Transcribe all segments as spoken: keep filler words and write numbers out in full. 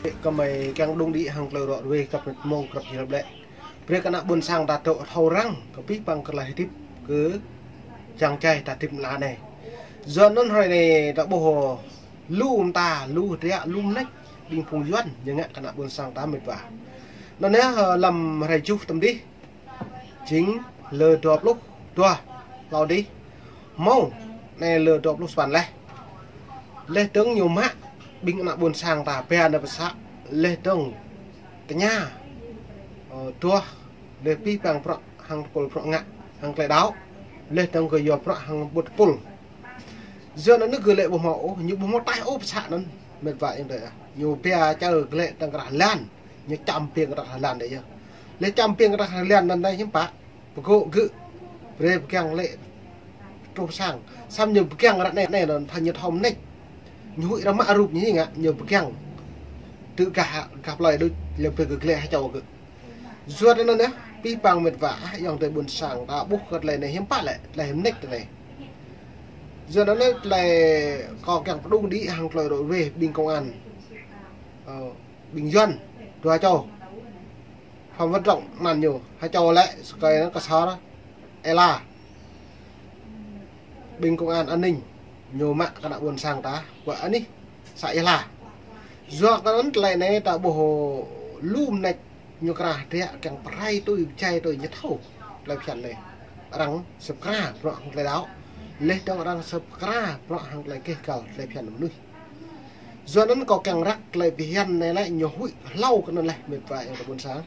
Kơ mơi kiăng đung đĭ hăng tơlơi ră ruai kơ mơ̆ng krăp hiăp lĕ. Brơi kơ ană ƀôn sang ta dŏ thâo răng kơ pih păng kơ tơlơi hơdip kơ čang čai ta hơdip mơ̆ng anai. Yua anŭn hrơi anai ta ƀuh lu mơta, lu hơdră, lu mơneč, ƀing phung Yuan ñu ngă kơ ană ƀôn sang ta mĕt wa. Anŭn yơh, lăm hrơi juh tơm dih, jing lơ dua pluh dua hlâo dih, mông anai lơ dua pluh sapăn laih. Laih dơ̆ng ñu mă ƀing ană ƀôn sang ta ba nao pơ să, laih dơ̆ng tơña, ơ, duah, laih pih păng bruă hăng tơpul bruă ngă hăng tơlơi đaŏ, laih dơ̆ng kơ yua bruă hăng ƀut tơpul. Yua anŭn gơ̆ lĕ ƀu hmâo ôh, ñu ƀu hmâo taih ôh pơ să anŭn, mĕt wa ayŏng adơi ah. Ñu ba čơ gơ̆ lĕ tơ̆ng krah lan, ñu čăm ƀing krah lan đơi yơh. Laih čăm ƀing krah lan anŭn đơi hiư̆m pă, pơgŏ gơ̆, brơi pơgang lĕ truh sang. Samơ̆ ñu pơgang ră anai, anai anŭn thâo ñu thâo mơneč. Ñu huĭ arăng mă rup ñu ngă, ñu pơgang. Tơ gah, gah plơi đôč, lĕ brơi gơ̆ glĕ ha čô gơ̆. Yua anŭn yơh, pih păng mĕt wa ah, ayŏng adơi ƀôn sang ta ƀuh kơ tơlơi anai hiư̆m pă lĕ, tơlơi mơneč tơlơi anai. Yua anŭn yơh, tơlơi kâo kiăng pơđung đĭ hăng tơlơi ră ruai ƀing công an, ơ, ƀing Yuan dua čô. Phạm Văn Trọng anăn ñu, ha čô lĕ, sơkơi anŭn Ksor Êla. Ƀing công an an ninh ñu mă kơ ană ƀôn sang ta, pơ anih să Êla. Yua kơ anŭn tơlơi anai ta ƀuh lu mơneč ñu krah hơdră kiăng pơrai tui, pơjai tui ñu thâo tơlơi phiăn anai. Arăng sơ̆p kra bruă hăng tơlơi đaŏ. Laih dơ̆ng arăng sơ̆p kra bruă hăng tơlơi keh găl tơlơi phiăn mơnuih. Yua anŭn kâo kiăng răk tơlơi phiăn anai lĕ ñu huĭ hlâo kơ anŭn laih mĕt wa ayŏng adơi ƀôn sang.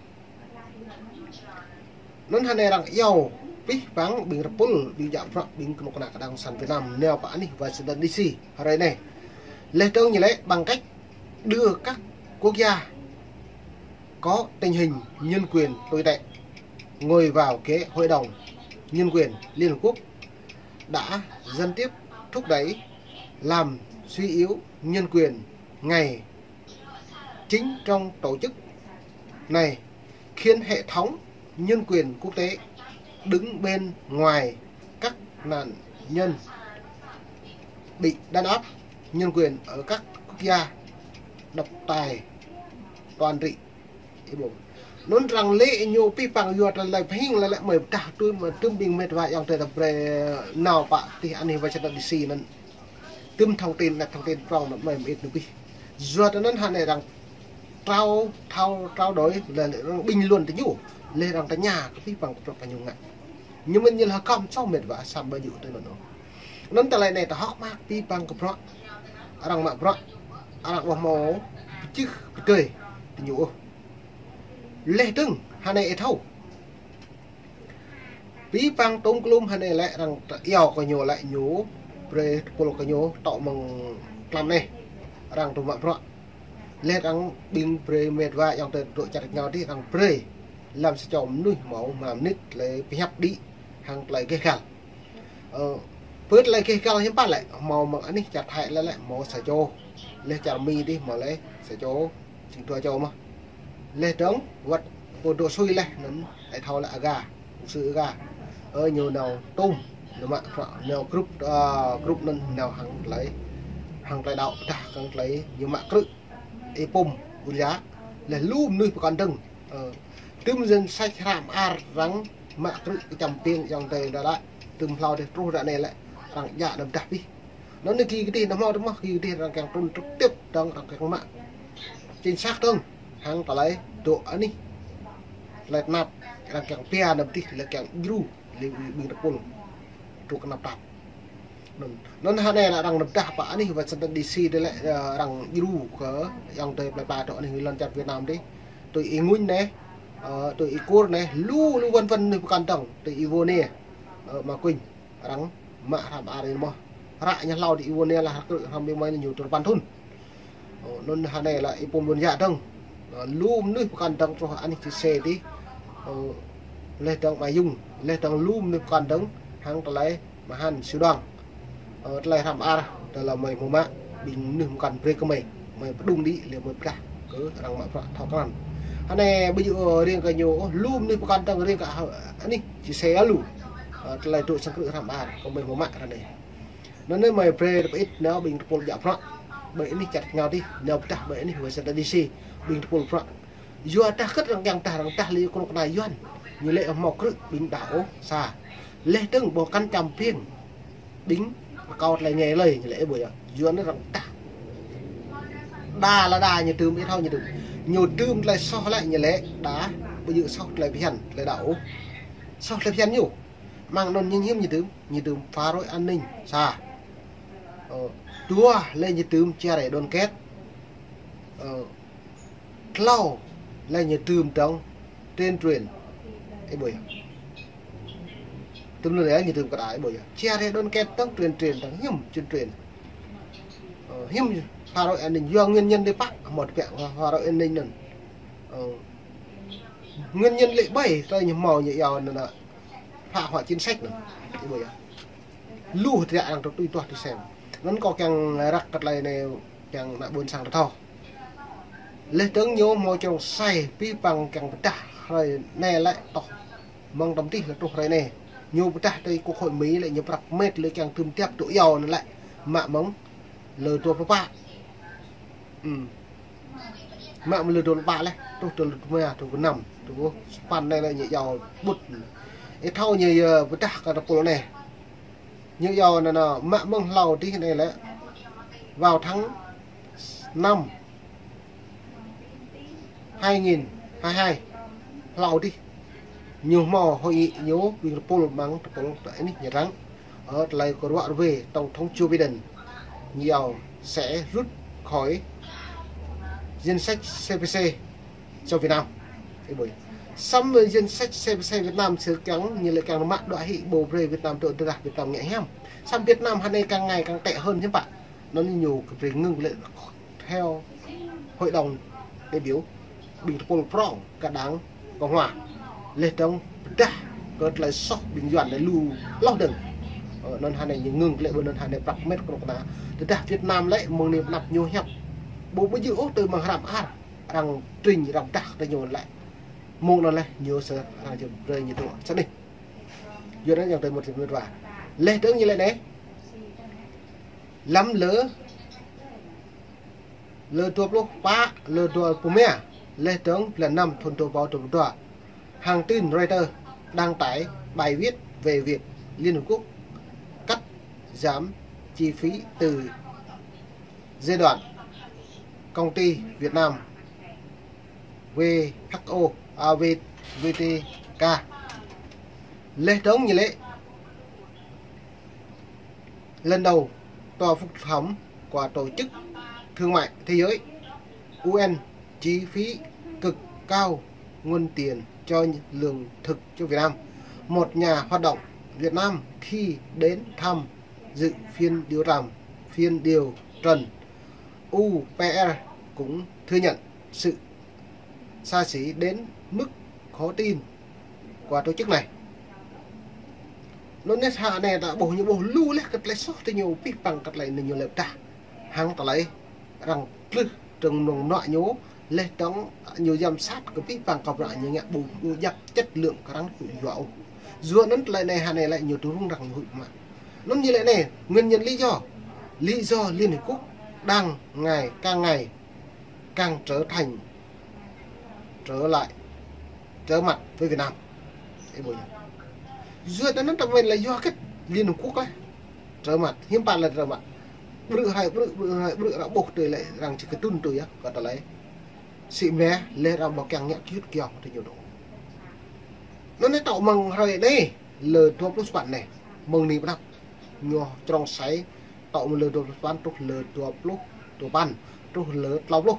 Anŭn hrơi anai arăng iâu pih păng ƀing tơpul, ƀing djă bruă, ƀing kơnuk kơna kơđang sang Việt Nam nao pơ anih Washington D C hrơi anai. Laih dơ̆ng ñu lĕ bằng cách đưa các quốc gia có tình hình nhân quyền tồi tệ ngồi vào ghế Hội đồng Nhân quyền Liên Hợp Quốc đã gián tiếp thúc đẩy làm suy yếu nhân quyền ngày chính trong tổ chức này, khiến hệ thống nhân quyền quốc tế đứng bên ngoài các nạn nhân bị đàn áp nhân quyền ở các quốc gia độc tài toàn trị. Anŭn arăng lĕ ñu pih păng yua tơlơi pơhing lĕ lĕ mơi pơdah tui mă tơm ƀing mĕt wa ayŏng adơi ta brơi nao pơ tih anih Washington D C anŭn. Tơm thông tin, nĕt thông tin prong anŭn mơi mơit ñu pih. Yua anŭn hrơi anai arăng trao, trao, trao đổi, lĕ arăng bình luận tơ ñu, lĕ arăng tơña kơ pih păng kơ bruă kơ ñu ngă. Ñu mĭn ñu lĕ hơkăm sô mĕt wa sat ƀu djơ̆ tui anŭn ôh. Anŭn tơlơi anai ta hơ̆k mơak pih păng kơ bruă arăng mă bruă, arăng ƀu hmâo pơčeh pơdơi tơ ñu ôh. Laih dơ̆ng hrơi anai ih thâo. Pih păng tơm klum hrơi anai lĕ arăng iâu kơ ñu lĕ ñu brơi tơpul kơ ñu tŏ mơ̆ng tlam anai. Arăng tŭ mă bruă. Laih arăng ƀing brơi mĕt wa ayŏng adơi dŏ čar ñu dih arăng brơi. Lăm sa čô mơnuih hmâo rơma mơnit tơlơi pơhiăp đĭ hăng tơlơi keh găl. Ơ, pơ tơlơi keh găl hiư̆m pă lĕ, hmâo mơ̆ng anih čar Thái lĕ lĕ hmâo sa čô. Laih čar Mi dih hmâo lĕ sa čô, jing dua čô mơ̆n. Laih dơ̆ng wơ̆t pô dŏ sui laih anŭn, ih thâo lĕ Aga, mục sư Aga. Ơ, ñu nao tŭm, ñu mă bruă, nao group, ơ, group anŭn nao hăng tơlơi, hăng tơlơi đaŏ pơdah hăng tơlơi ñu mă krư̆ Y-Pum Buôn Yă, laih lu mơnuih pơkŏn dơ̆ng. Ơ, tơm danh sách hră mơar arăng mă krư̆ kơčăm ƀing ayŏng adơi đa đa, tơm hlâo dih truh ră anai lĕ arăng djă nao pơdah pih. Anŭn anai gĭt gơ̆ dih, nao hmâo tơmah gĭt gơ̆ dih arăng kiăng trŭn trực tiếp dơ̆ng arăng kiăng mă. Chính xác dơ̆ng, hăng tơlơi dŏ anih. Tơlơi tơnap, arăng kiăng pia nao pơdih, tơlơi kiăng djru, lĕ ƀing tơpul. Truh kơnăp tap. Anŭn, anŭn hrơi anai lĕ arăng nao pơdah pơ anih Washington D C dih lĕ, ơ, arăng djru kơ ayŏng adơi plơi pla dŏ anih lŏn čar Việt Nam dih. Tui Y-Ngun anai, ơ, tui Y-Kur anai, lu, lu wơ̆n wơ̆n mơnuih pơkŏn dơ̆ng, tui Y-Wô anai, ơ, Ama Kuñ, arăng mă hră mơar ñu mơ̆n. Hră ñu hlâo dih Y-Wô anai lĕ hră krư̆ hră mơ̆ng ñu tơl păn thŭn. Ơ, anŭn hră anai lĕ Y-Pum Buôn Yă dơ̆ng. Ơ, lu mơnuih pơkŏn dơ̆ng truh anih Čư̆ Sê dih. Ơ, laih dơ̆ng Ama Yung, laih dơ̆ng lu mơnuih pơkŏn dơ̆ng hăng tơlơi Ama Han Siu Đoan. Ơ, tơlơi hră mơar, tơlơi mơi hmâo mă, ƀing mơnuih pơkŏn brơi kơ mơi, mơi pơđung đĭ, lĕ mơi pơdah kơ arăng mă bruă thâo krăn. Hră anai ƀu djơ̆, ơ, riêng kơ ñu, ơ, lu mơnuih pơkŏn dơ̆ng riêng kơ, ơ, anih Čư̆ Sê lu. Ơ, tơlơi dŏ sang krư̆ hră mơar, kơ mơi hmâo mă hră anai. Anŭn anai mơi brơi pơ-ĭt nao ƀing tơpul djă bruă. ƀơi anih čar ngao dih, nao pơdah ƀơi anih Washington D C, ƀing tơpul prăk. Yua dah kơ̆t arăng kiăng dah, arăng dah lĕ kơnuk kơna Yuan. Ñu lĕ hmâo krư̆ ƀing đah ôh, sa. Leh dơ̆ng ƀu kăn čăm phiêng ƀing rơkâo tơlơi ngă lơi, ñu lĕ ƀu yơh. Yuan arăng dah. Đa lĕ đa ñu tơm, ih thâo ñu tơm. Ñu tơm tơlơi soh lĕ ñu lĕ đa, ƀu djơ̆ soh tơlơi phiăn, tơlơi đa ôh. Soh tơlơi phiăn ñu. Mơ̆ng anŭn ñu hiư̆m ñu tơm, ñu tơm phá rối an ninh, sa. Ơ, dua lĕ ñu tơm chia rẽ đoàn kết. Ơ, tlâo lĕ ñu tơm dŏng tuyên truyền. Ih ƀuh yơh. Tơm anŭn lĕ ñu tơm kơđai, ih ƀuh yơh. Chia rẽ đoàn kết dŏng tuyên truyền dŏng hiư̆m tuyên truyền. Ơ, hiư̆m phá rối an ninh, yua nguyên nhân dih pă, hmâo tơbiă phá rối an ninh anŭn. Ơ, nguyên nhân lĕ ƀơi, tơlơi ñu hmâo ñu iâu anŭn, phá hoại chính sách anŭn. Ih ƀuh yơh. Lu hơdră arăng tui tuah tui sem. Anŭn kâo kiăng răk kơ tơlơi anai, kiăng ană ƀôn sang ta thâo. Leh dơ̆ng ñu hmâo črông sai, abih bang kiăng pơdah hrơi anai lĕ tŏh. Mơ̆ng tơm dih lĕ truh hrơi anai. Ñu pơdah tui Quốc hội Mỹ lĕ ñu prăp met lĕ kiăng tơm tiap tŭ iâu anŭn lĕ. Mă mơ̆ng lơ dua pluh pă. Ưm. Mă mơ̆ng lơ dua pluh pă leh, truh tơ lơ dua pluh rơma, truh tơ lơ dua pluh năm, truh tơ lơ dua pluh sapăn anai lĕ ñu iâu ƀut. Ih thâo ñu, ơ, pơdah kơ tơpul anai. Ñu iâu anŭn, anŭn, mă mơ̆ng hlâo dih anai lĕ. Vào tháng năm hai nghìn hai mươi hai, hlâo dih. Ñu hmâo hội nghị ñu ƀing tơpul mơ̆ng tơpul ta anih ñu arăng. Ơ, tơlơi kơ ruă rơwe Tổng thống Joe Biden ñu iâu sẽ rút khỏi danh sách C P C cho Việt Nam. Ih ƀuh. Samơ̆ danh sách C P C Việt Nam sư kiăng, ñu lĕ kiăng mă đuaĭ hĭ ƀu brơi Việt Nam dŏ tơdah Việt Nam ngă hiam. Samơ̆ Việt Nam hrơi anai càng ngày càng tệ hơn hiư̆m pă. Anŭn ñu kơ brơi ngưng lĕ theo hội đồng đại biểu, ƀing tơpul prŏng kơ đảng Cộng hòa. Leh dơ̆ng pơdah kơ tơlơi soh ƀing Yuan lĕ lu hloh dơ̆ng. Ơ, anŭn hrơi anai ñu ngưng lĕ, ƀơi anŭn hrơi anai prăp met kơnuk kơna. Tơdah Việt Nam lĕ mơ̆ng anai pơ anăp ñu hiăp. Ƀu ƀu djơ̆ ôh tui mơ̆ng hrăm ar, arăng tring, arăng pơdah kơ ñu lĕ. Mơ̆ng anŭn lĕ ñu sơ arăng jơ̆ brơi ñu tŭ. Sơneh. Yua anŭn yang tơmŭt mơ̆t wa. Leh dơ̆ng ñu lĕ anai. Lăm lơ lơ dua pluh pă, lơ dua pluh rơma, leh dơ̆ng blan năm thŭn dua rơbâo dua pluh dua. Hãng tin Reuters đăng tải bài viết về việc Liên Hợp Quốc cắt giảm chi phí từ giai đoạn công ty Việt Nam W H O, à, W-, W T K. Leh dơ̆ng ñu lĕ lần đầu tòa phúc thẩm của Tổ chức Thương mại Thế giới, U N, chi phí cực cao nguồn tiền cho lương thực cho Việt Nam. Một nhà hoạt động Việt Nam khi đến tham dự phiên điều trần, phiên điều trần, U P R cũng thừa nhận sự xa xỉ đến mức khó tin của tổ chức này. Anŭn anai hră anai ta ƀuh ñu ƀuh lu leh kơ tơlơi soh tơ ñu, abih bang kơ tơlơi anai ñu lĕ pơdah. Hăng tơlơi arăng tlưh dơ̆ng mơnơ̆ng mơnuă ñu, leh dơ̆ng ñu giám sát kơ abih bang kơ bruă ñu ngă ƀu, ƀu djăp chất lượng kơ arăng tŭ yua ôh. Yua anŭn tơlơi anai hră anai lĕ ñu tŭ rŭng răng ñu huĭ mă. Anŭn ñu lĕ anai, nguyên nhân lý do, lý do Liên Hiệp Quốc đang ngày, càng ngày càng trở thành, trở lại, trở mặt với Việt Nam. Ih ƀuh yơh. Yua anŭn ta ƀuh lĕ yua hơget Liên Hợp Quốc lĕ trở mặt, hiư̆m pă lĕ trở mặt. Brư̆ hrơi brư̆, brư̆ hrơi brư̆ arăng ƀuh tui lĕ arăng či kơtưn tui yơh, kơ tơlơi sĭ mơ̆ lĕ arăng ƀu kiăng ngă kiut kiong tơ ñu dŏ. Anŭn anai tŏ mơ̆ng hrơi anai, lơ dua pluh sapăn anai, mơ̆ng anai pơ anăp. Ñu črông sai, tŏ mơ̆ng lơ dua pluh sapăn truh lơ dua pluh dua păn, truh lơ tlâo pluh.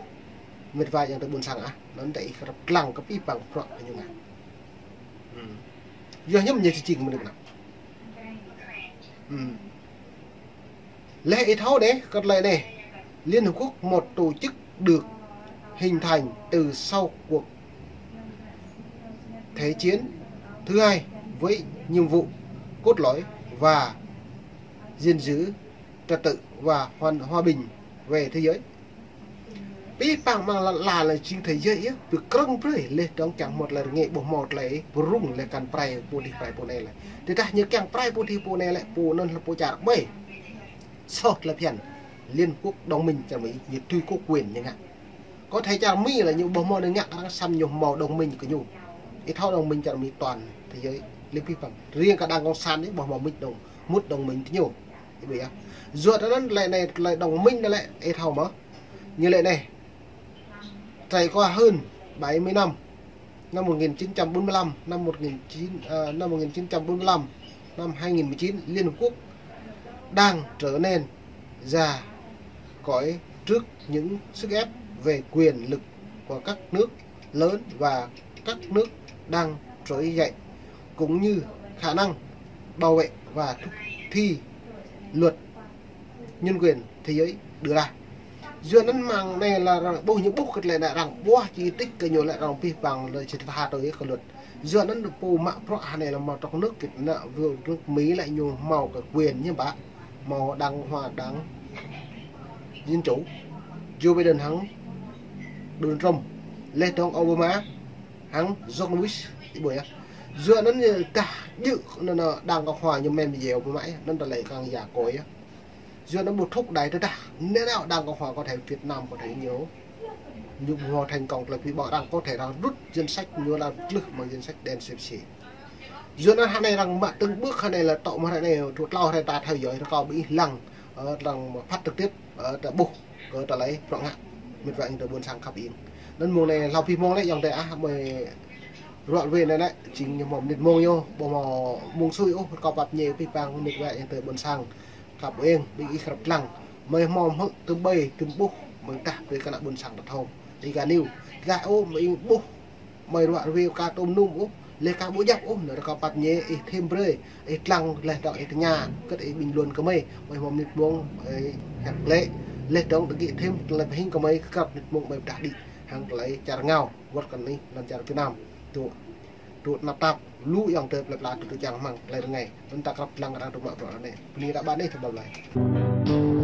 Mĕt wa yang tơ ƀôn sang ah, anŭn ta ih krăp lăng kơ abih bang bruă kơ ñu ngă. Ưm. Yua hiư̆m ñu či jing mơ̆ng anai pơ anăp. Ưm. Leh ih thâo anai, kơ tơlơi anai. Liên Hợp Quốc, một tổ chức được hình thành từ sau cuộc Thế chiến thứ hai với nhiệm vụ cốt lõi và gìn giữ trật tự và hoàn, hòa bình về thế giới. Abih bang mơ̆ng lŏn ala lĕ jing thế giới yơh, pơkrơ̆ng brơi leh dơ̆ng kiăng hmâo tơlơi rơngiă ƀu hmâo tơlơi pơrŭng lĕ kăn prai pô dih prai pô anai lĕ. Tơdah ñu kiăng prai pô dih pô anai lĕ, pô anŭn lĕ pô čar ƀai. Soh tơlơi phiăn. Liên Quốc đồng minh čar Mi, ñu tui kơ quyền ñu ngă. Có thể čar Mi lĕ ñu ƀu hmâo nao ngă arăng săm ñu hmâo đồng minh kơ ñu. Ih thâo đồng minh čar Mi toàn thế giới, Liên Quốc bằng. Riêng kơ Đảng Cộng sản ñu ƀu hmâo mŭt đồng, mŭt đồng minh kơ ñu. Ih ƀuh yơh. Yua anŭn lĕ anai, lĕ đồng minh anai lĕ, ih thâo mơ̆. Ñu lĕ anai. Trải qua hơn bảy mươi năm, năm một nghìn chín trăm bốn mươi lăm, năm một nghìn chín, à, năm một nghìn chín trăm bốn mươi lăm, năm hai nghìn mười chín, Liên Hợp Quốc đang trở nên già cỗi trước những sức ép về quyền lực của các nước lớn và các nước đang trỗi dậy, cũng như khả năng bảo vệ và thực thi luật nhân quyền thế giới đưa ra. Yua anŭn mơ̆ng anai lĕ arăng ƀuh ñu ƀuh kơ tơlơi anai arăng ƀuh chi tiết kơ ñu lĕ arăng pih păng lĕ čit pha tui kơ luật. Yua anŭn pô mă bruă hơnai lĕ hmâo trong nước kơ anai, nước Mi lĕ ñu hmâo kơ quyền ñu ƀă. Hmâo Đảng Cộng hòa, Đảng Dân chủ, Joe Biden hăng Donald Trump, lĕ dong Obama hăng George Bush, ih ƀuh yơh. Yua anŭn ñu dah djơ̆ anŭn, anŭn Đảng Cộng hòa ñu mem djeo ƀu mă yơh, anŭn tơlơi kăng ya kôi yơh. Yua anŭn ƀu thúc đẩy tơdah. Anai nao Đảng Cộng hòa có thể Việt Nam có thể ñu, ñu ƀu hmâo thành công tơlơi phi ƀă arăng có thể arăng rút danh sách ñu lăng klưh mơ̆ng danh sách đen xếp xì. Yua anŭn hơnai arăng mă từng bước hơnai lĕ tŏ mơ̆ hơnai tŭ tlâo hơnai ta theo dõi rơkâo ƀing ih lăng, ơ, lăng phát trực tiếp, ơ, ta ƀuh kơ tơlơi prŏng ngă. Mĕt wa ing tơ ƀôn sang khăp ing. Anŭn mơ̆ng anai hlâo pih mông lĕ yŏng tơ ah mơi ruă rơwe anai lĕ, jing ñu hmâo mơnit mông ñu, ƀu hmâo mông sui ôh, rơkâo pap ñe pih păng mơnit wa ing tơ ƀôn sang. Khăp ing, ƀing ih krăp lăng. Mơi hmâo hmư̆ tơm ƀai, tơm ƀuh, mơi tah brơi kơ ană ƀôn sang ta thâo. Iga niu, tơdah ôh, mơi ing ƀuh, mơi ruă rơwe ka tôm num ôh, lĕ ka ƀu djăp ôh, anŭn rơkâo pap ñe, ih thêm brơi, ih lăng lĕ dŏ ih tơña, kơt ih bình luận kơ mơi, mơi hmâo mơnit mông, ih hep lĕ, lĕ dŏng tơgĭ thêm, tơlơi pơhing kơ mơi, kơ krăp mơnit mông mơi pơdah đĭ, hăng tơlơi čar ngao, wơ̆t kơ anai, lŏn čar Việt Nam, tŭ, tŭ tơnap tap, lu yŏng tơ plơi pla tŭ tŭ čang mơ̆ng, tơlơi rơngai, anŭn ta krăp lăng arăng tŭ mă bruă anai, bơni ră ƀă anai tơbal lai.